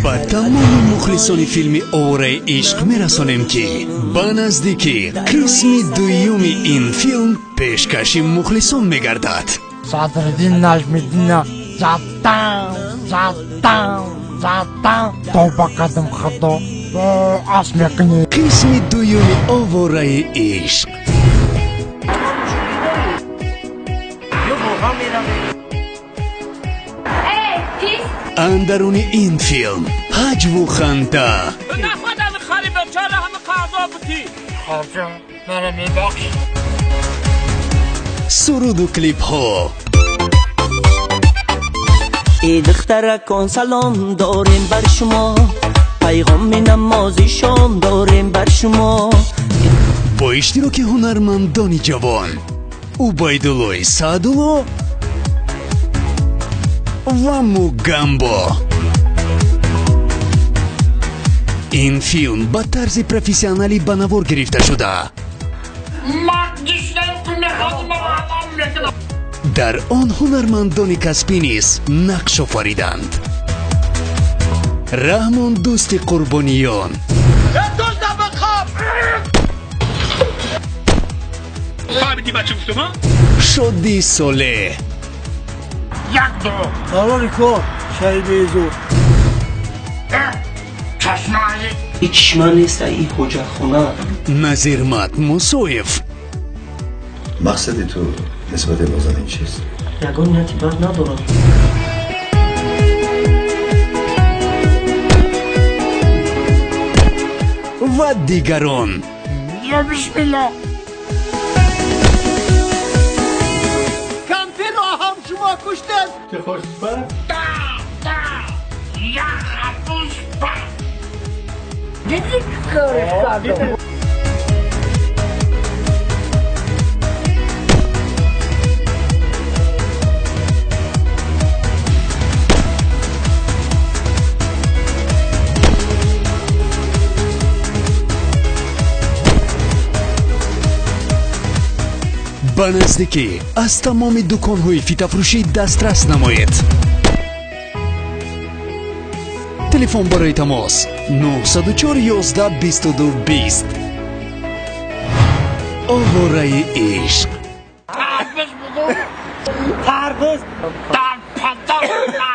Ба тамоми мухлисони филми «Овораи ишқ» мерасонем, ки ба наздикӣ қисми дуюми ин филм пешкаши мухлисон мегардад. Садриддин Наҷмиддина задам, задам, задам, тавба кардам, худо ас мекунӣ. Қисми дуюми «Овораи ишқ». Ё воқеан меравем. Андаруни ин филм ҳаҷву ханда, Нахоҳад хари бечора ҳама қазо бутӣ. Хоҷа, маро мебахшӣ. суруду клипҳо, Эй духтаракон, салом дорем бар шумо, пайғоми намози шом дорем бар шумо. Бо иштироки ҳунармандони ҷавон Убайдуллои Саъдулло ва Мугамбо. Ин филм ба тарзи профессионалӣ ба навор гирифта шуда, Ман гишнаи ту мехоҳам, ҳалол мекунам. дар он ҳунармандони касбӣ низ нақш офариданд: Раҳмон Дӯсти Қурбониён, Дузда бихоб. Фаҳмидӣ, бача, гуфтум? Шодӣ Солеҳ, Як, ду. Қарори кор, шаҳри Безур. Чашмаи. И чишма неста, и ҳоҷатхона. Назирмат Мусоев, Мақсади ту нисбати Нозанин чист? Ягон нияти бад надорам. Ва дигарон. Ё бисмилла. Кампирро ҳам шумо куштед. Да, як харбуз ба. Дидӣ, чӣ кориш кардам? Ба наздикӣ аз тамоми дуконҳои фитафурӯшӣ дастрас намоед. Телефон барои тамос 904 11 22 20. «Овораи ишқ». Харбуз буду. Тарбуз. Дар падар.